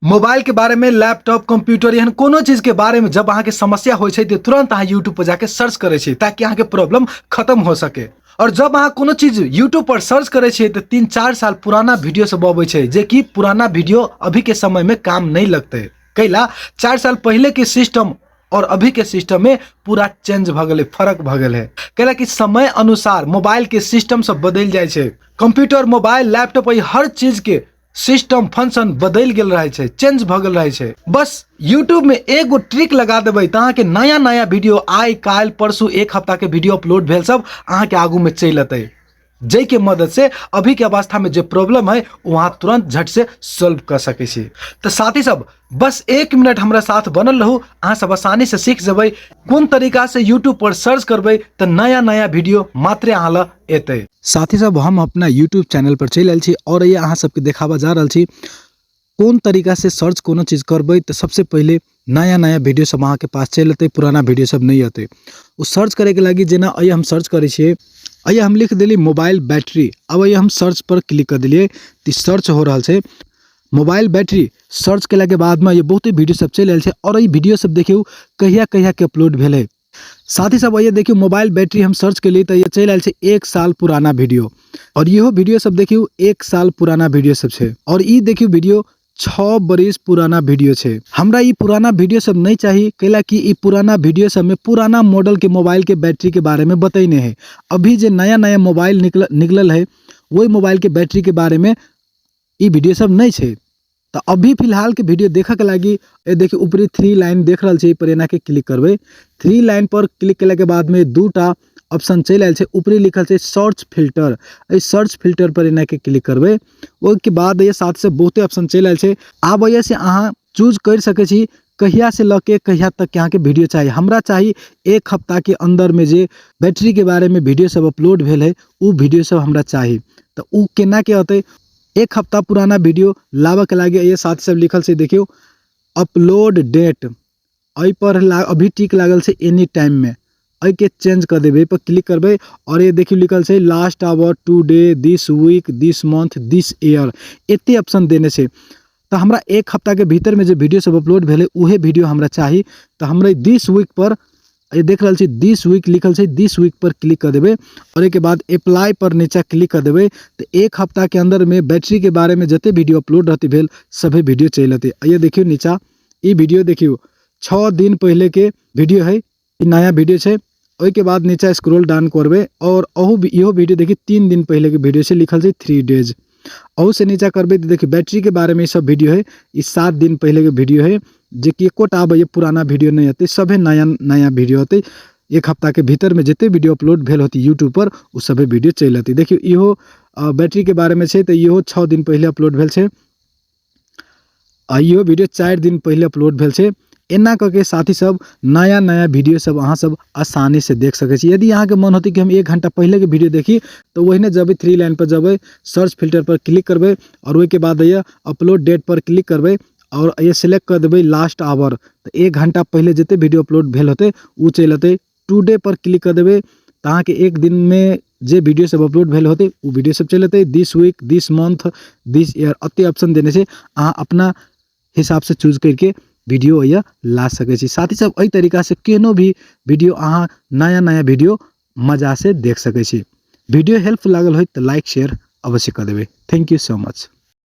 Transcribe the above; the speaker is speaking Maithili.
मोबाइल के बारे में, लैपटॉप, कंप्यूटर एहन कोनो चीज के बारे में जब अहाँ के समस्या होइ छै तऽ तुरंत अहाँ यूट्यूब पर जाके सर्च करै छी ताकि अहाँ के प्रॉब्लम खत्म हो सके। और जब अहाँ कोनो चीज यूट्यूब पर सर्च करै छियै तऽ 3-4 साल पुराना वीडियो सब अबै छै, जे कि पुराना वीडियो अभी के समय में काम नहीं लगतै। कैला 4 साल पहले के सिस्टम और अभी के सिस्टम में पूरा चेंज भऽ गेलै, फर्क भऽ गेल है। कैला कि समय अनुसार मोबाइल के सिस्टम सब बदलि जाइ छै। कंप्यूटर, मोबाइल, लैपटॉप, एहि हर चीज के सिस्टम फंक्शन बदलि गेल रहै छै, चेंज भऽ गेल रहै छै। बस यूट्यूब में एगो ट्रिक लगा देबै तऽ अहाँके नया नया वीडियो आइ काल्हि परसू एक हफ्ता के वीडियो अपलोड भेल सब अहाँके आगू में चलि एतै, जाहिके मदद से अभी के अवस्था में जे प्रॉब्लम है वो अहाँ तुरंत झट से सॉल्व कर सकै छी। तऽ साथी सब बस 1 मिनट हमरा साथ बनल रहू, अहाँ सब आसानी से सीख जेबै कोन तरीका से यूट्यूब पर सर्च करबै तऽ नया नया वीडियो मात्रे अहाँ लग एतै। साथी सब हम अपना यूट्यूब चैनल पर चलि आयल छी और ये अहाँ सबके देखाबऽ जा रहल छी कोन तरीका से सर्च कोनो चीज करबै तऽ सबसे पहिले नया नया वीडियो सब अहाँके पास चलि एतै, पुराना वीडियो सब नहि एतै। ओ सर्च करैके लागि जेना अइ हम सर्च करै छियै, अइ हम लिख देली मोबाइल बैटरी। अब अइ हम सर्च पर क्लिक कर देलियै तऽ सर्च हो रहल छै मोबाइल बैटरी। सर्च केलाके बादमे ये बहुते वीडियो सब चलि आयल छै और ई वीडियो सब देखियौ कहिया कहिया के अपलोड भेलै। साथी सब ये देखियौ मोबाइल बैटरी हम सर्च केलियै तऽ ये चलि आयल छै 1 साल पुराना वीडियो और इहो वीडियो सब देखियौ 1 साल पुराना वीडियो सब छै और ई देखियौ वीडियो 6 बरिस पुराना वीडियो छै। हमरा ई पुराना वीडियो सब नहीं चाही, कैला कि ई पुराना वीडियो सब में पुराना मॉडल के मोबाइल के बैटरी के बारे में बतैने है। अभी जे नया नया मोबाइल निकलल है वही मोबाइल के बैटरी के बारे में ई वीडियो सब नहीं छै। तो अभी फिलहाल के वीडियो देखे के लागी ए देखिए ऊपरी 3 लाइन देख रहल छी, पर एना के क्लिक करबै। 3 लाइन पर क्लिक केला के बाद में 2टा ऑप्शन चलि आयल छै, ऊपरी लिखल छै सर्च फिल्टर, एहि सर्च फिल्टर पर एना के क्लिक करबै। ओहिके बाद ये साथ से बहुते ऑप्शन चलि आयल छै। आब एहि से अहाँ चूज करि सकै छी कहिया से लऽ के कहिया तक के अहाँके वीडियो चाही। हमरा चाही 1 हफ्ता के अंदर में जे बैटरी के बारे में वीडियो सब अपलोड भेल है उ वीडियो सब हमरा चाही। तऽ उ केना के अतै, 1 हफ्ता पुराना वीडियो लाबऽ के लागी ये साथ सब लिखल छै देखियौ अपलोड डेट, एहि पर अभी टिक लागल छै एनी टाइम में, एहिके चेंज कऽ देबै, एहि पर क्लिक करबै और ये देखियौ लिखल छै last hour, today, this week, this month, this year, एते ऑप्शन देने छै। तऽ हमरा 1 हफ्ता के भीतर में जे वीडियो सब अपलोड भेलै उहे वीडियो हमरा चाही। तऽ हमरा this week पर ये देख रहल छी this week लिखल छै, this week पर क्लिक कऽ देबै और एहिके बाद अप्लाई पर नीचा क्लिक कऽ देबै। तऽ 1 हफ्ता के अंदर में बैटरी के बारे में जते वीडियो अपलोड रहतै भेल सभे वीडियो चलि एतै। ये देखियौ नीचा ई वीडियो देखियौ 6 दिन पहले के वीडियो है, ई नया वीडियो छै। ओहिके बाद नीचा स्क्रॉल डाउन करबै और इहो वीडियो देखियौ 3 दिन पहले के वीडियो छै, लिखल छै 3 डेज। अहू से नीचा करबै तऽ देखियौ बैटरी के बारे में ई सब वीडियो है, ई 7 दिन पहले के वीडियो है, जे कि एकोटा आब ये पुराना वीडियो नहीं हेतै, सभे नया नया वीडियो हेतै। 1 हफ्ता के भीतर में जते वीडियो अपलोड भेल होतै यूट्यूब पर ओ सभे वीडियो चलि एतै। देखियौ इहो बैटरी के बारे में छै तऽ इहो 6 दिन पहले अपलोड भेल छै आ इहो वीडियो 4 दिन पहले अपलोड भेल छै। एना कऽ के साथी सब नया नया वीडियो सब अहाँ सब आसानी से देख सकै छी। यदि अहाँके मन होतै कि हम 1 घंटा पहले के वीडियो देखी तऽ ओहिने जेबै 3 लाइन पर जेबै, सर्च फिल्टर पर क्लिक करबै और ओहिके बाद ये अपलोड डेट पर क्लिक करबै और ये सिलेक्ट कऽ देबै लास्ट आवर, तऽ 1 घंटा पहले जते वीडियो अपलोड भेल होतै उ चलि एतै। टुडे पर क्लिक कऽ देबै तऽ अहाँके 1 दिन में जे वीडियो सब अपलोड भेल होतै उ वीडियो सब चलि एतै। This week, this month, this year एते ऑप्शन देने छै, अहाँ अपना हिसाब से चूज करके वीडियो ये ला सकै छी। साथी सब एहि तरीका से केहनो भी वीडियो अहाँ नया नया वीडियो मजा से देख सकै छी। वीडियो हेल्प लागल होय तऽ लाइक शेयर अवश्य कऽ देबै। Thank you so much.